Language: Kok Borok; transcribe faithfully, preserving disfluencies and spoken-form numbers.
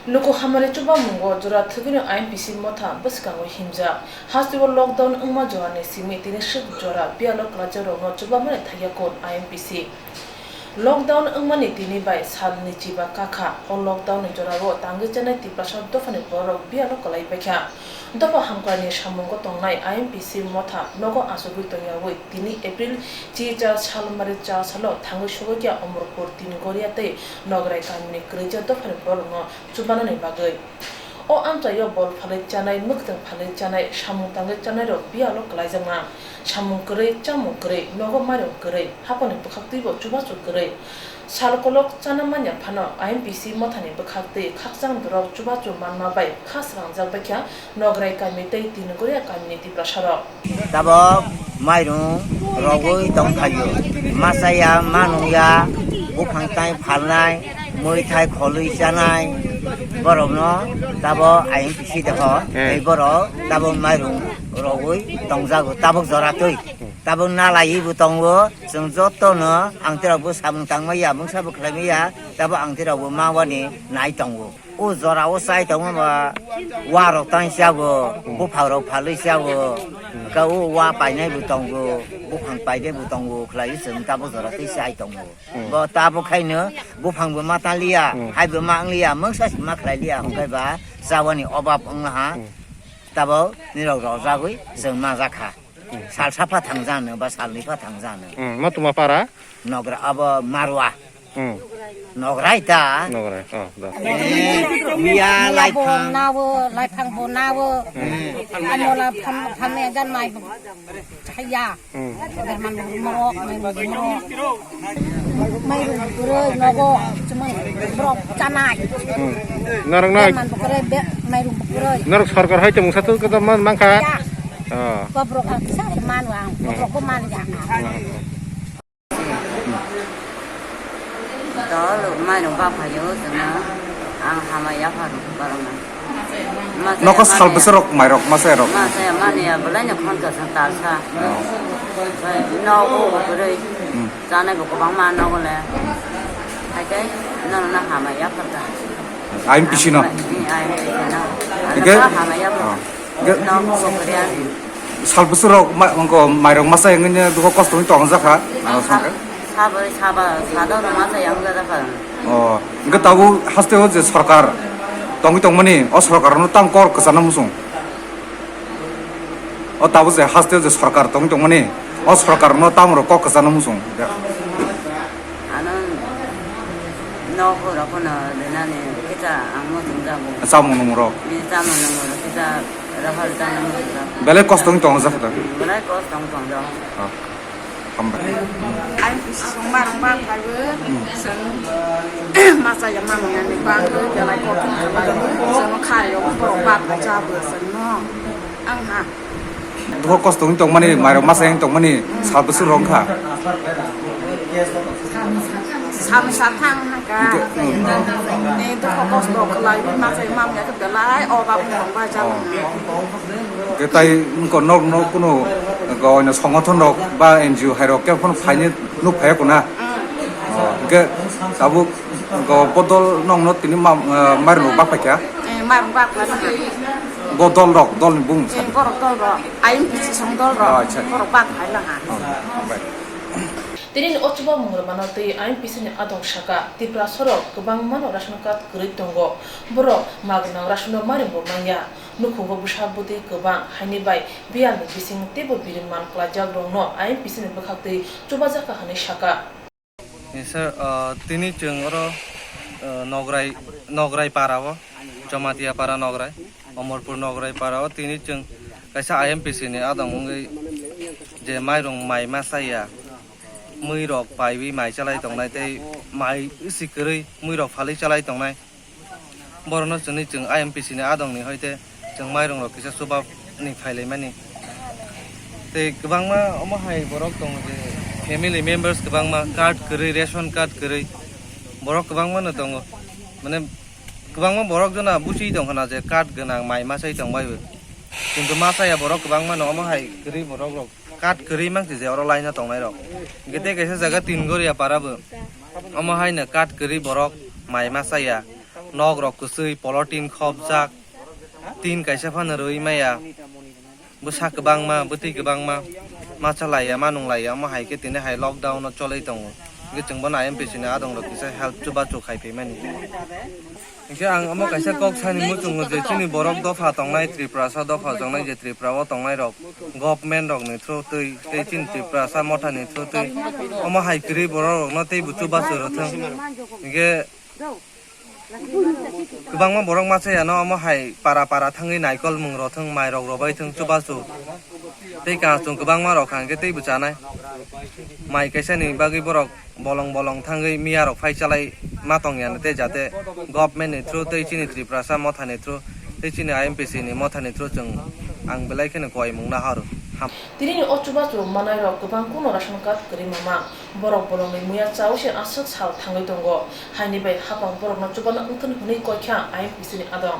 Luku hamari chubamungo jora thwgwino I M P C motha bwskango himjak. Hasteo lockdown wngma jorani simi tini swk jora biyalo kwlaijakrokno chubamani thaiya kun I M P C. Lockdown wngmani tini bai salni chiba kakha. O lockdownni jorao tangwi chanai Tiprasa dophani bororok biyalo kwlai paikha. Dopha hamkraini samungo tongnai I M P C motha nogo achugwi tongyawi tini April chi char salmari char salo thangwi sogwi kha Omorpur, Tingoria tei Nograi kamini kwrwija dophani bororokno chubanani bagwi. O amchaio bol phalwi chanai, mwktwng phalwi chanai, samung tangwi chanairok biyalo kwlaijakma. Samung kwrwi, chamung kwrwi, nogo mairung kwrwi, haphangni bwkhaktwibo chubachu kwrwi. Sal kolok chana manya phano I M P C mothani bwkhaktwi khakchang borok chubachu manma bai kha srangjak baikha Nograi kami tei Tingoria kamini Tiprasarok. Tabok mairung rogwi tongphaio. Machaya, manungya, buphang tai phalnai, mui thai kholwi chanai. Borokno tabok I M P C deho. Hmm. Tei borok tabok mairung rogwi tongjago. Tabok jora twi. Tabok nalaiwi bo tongo. Chwng jotono ang terokbo samung tangmaya, mungsa bo khlaimaya. Tabok ang terokbo mawani nai tongo. O jora o chai tongma ba, wa rok tang chago, buphang rok phalwi chago, ka o wa painai bo tongo, buphang painai bo tongo, khlai chwng tabok jora tei chai tongo. Hmm. Bo tabok khaino buphang bo ma tangliya, Hmm. hai bo ma angliya, mungsa si ma khlai liya, hwnkhe ba chawani obab wngha, Hmm. tabok nirok rojagwi chwng ma jakha. Hmm. Sal sapha thangjano ba salni pha thangjano. Hmm, ma tuma para? Nogra abo Marwa. Hmm. Nograi ta. Nograi, oh, da. Eh, miya laifang. Nawo, laifang bo nawo. Hmm. Ano la pham, pham ya gan mai bo. Chaya. Hmm. Berman bo morok, mai bo morok. Mai bo guroi nogo, chumai borok chanai. Hmm. Narang nai. Berman bo guroi, be, mai bo guroi. Narang sarkar hai tong satu kata man mangka. Ya. Oh. Ko borok ang sa man wang, Hmm. borok ko man ya. Hmm. Dol mairung bak phaio chwngno ang hamai yaphar borokno. Nokho sal bwswk rok mairok masa rok. Masa ya mani ya belai no khon ka sa tal sa. Oh. Bai no ko ko rei. Hmm. Chana bo ko bang ma no ko le. Hai kai no no hamai yaphar ka. I M P C no. Ai, ai, ai, no. Ike? Hamai yaphar. Oh. Ge- Nokho kwrwi. Sal bwswk rok ma-, wngkha mairok masa wngwi dukha kosto wngwi tong jakha. Ano songkhe. Sabo, sabo, sado no masa yang jakha. Oh, hwnkhe tabuk haste o je sorkar tongwi tongmani, o sorkar no tang kok kwchana muchung. O tabuk je haste o je sorkar tongwi tongmani, o sorkar no tamo rok kok kwchana muchung. Ano nokho rok no rinani kisa ang muchung jago. Chamung nung rok. Ni chamung nung rok kisa. Belai kosto wng tongo jasa da. Belai kosto wng tongo. Ah, hambai. Ang bising marung bak phaibo, hmm, chwng masa ya manung ani bangwi belai kothom kha bangwi chwng khaio borok bak bo jabo chwngno. Ang ha. Dukha kosto wng tongmani, mairok masa wng tongmani, hmm, sal bwswk rok wngkha. Sal sa thang hangka. Hingke, hmm. Ni dukha kosto khlai masa ya manung ya belai o bak wng tong bai jabo. Oh. Hwnkhe tai wngkha nok nok kuno gawaino songothon rok ba N G O hai rok khe phano phaini nuk phaiya kuna. Mm. Oh, hwnkhe tabuk wngkha bodol nokno tini ma-, ah, mairung rok bak paikha. Eh, mairung bak paikha. Bo dol rok, dol ni bung. Eh, borok dol rok, I M P C song dol rok. Oh, acha. Borok bak phai langha. Oh, hambai. Tini o chubamungrokno twi I M P C ni adong saka, Tiprasarok kwbangmano ration card kwrwi tongo. Borok magnang ration no mairung bo manya. Nukhungo bwsa bwtwi kwbang, haini bai biyalni bising teibo biriman kwlaijakrokno I M P C ni bwkhaktwi chubajakha hwnwi saka. Sir, uh, tini chwng oro, uh, Nograi, Nograi para o, Jamatia para Nograi, Omorpur Nograi para o tini chwng kaisa I M P C ni adong wngwi je mairung mai ma chaya, mui rok paiwi mai chalai tongnai tei mai si kwrwi mui rok phalwi chalai tongnai. Borokno chwngwi chwng I M P C ni adongni hoite chwng mairungrok kisa chubabni phailaimani. Tei kwbangma omo hai borok tongo je family members kwbangma card kwrwi, ration card kwrwi borok kwbangmano tongo. Mane kwbangma borok jona buchwi tongkhana je card gwnang mai machai tongbai bo. Kintu machaya borok kwbangmano omo hai kwrwi borok rok. Card kwrwi mangsi je oro line o tongnai rok. Hwnkhe tei kaisa jaga Tingoria para bo. Omo haino card kwrwi borok mai ma chaya. Nok rok kwchwi, polotin khopjak, tin kaisa phano rwi maya. Bwsa kwbangma, bwtwi kwbangma, ma cha laiya, ma nung laiya, omo hai khe tini hai lockdown no cholwi tongo. Hwnkhe chwng bono I M P C ni adong rok kisa help chubachu khai phaimani. Hwnkhe ang omo kaisa kok sani muchungo je chini borok dopha tongnai, Tripurasa dopha tongnai, je Tripura o tongnai rok, government rok ni through twi, tei chini Tripurasa motha ni through twi, omo hai kwrwi borok rok no tei bo chubachu rwthwng. Hwnkhe Kwbangma borok masa yano omo hai para para thangwi naikol mung rw thwng, mai rok robai thwng chubachu. Tei kachung kwbangma rok hwnkhe teibo chanai. Mai kaisa ni bagwi borok bolong bolong thangwi miya rok phai chalai ma tong ya tei jate government ni through tei chini Tripurasa motha ni through tei chini I M P C ni motha ni through chwng ang belai kheno koi mung nahar. Ham. Tini ni o chubachu manai rok kwbang kuno ration card kwrwi mama. Borok bolongni muya chawi se aswk sal thangwi tongo, haini bai haphang borokno chubano wngthun hwnwi koi kha I M P C ni adong.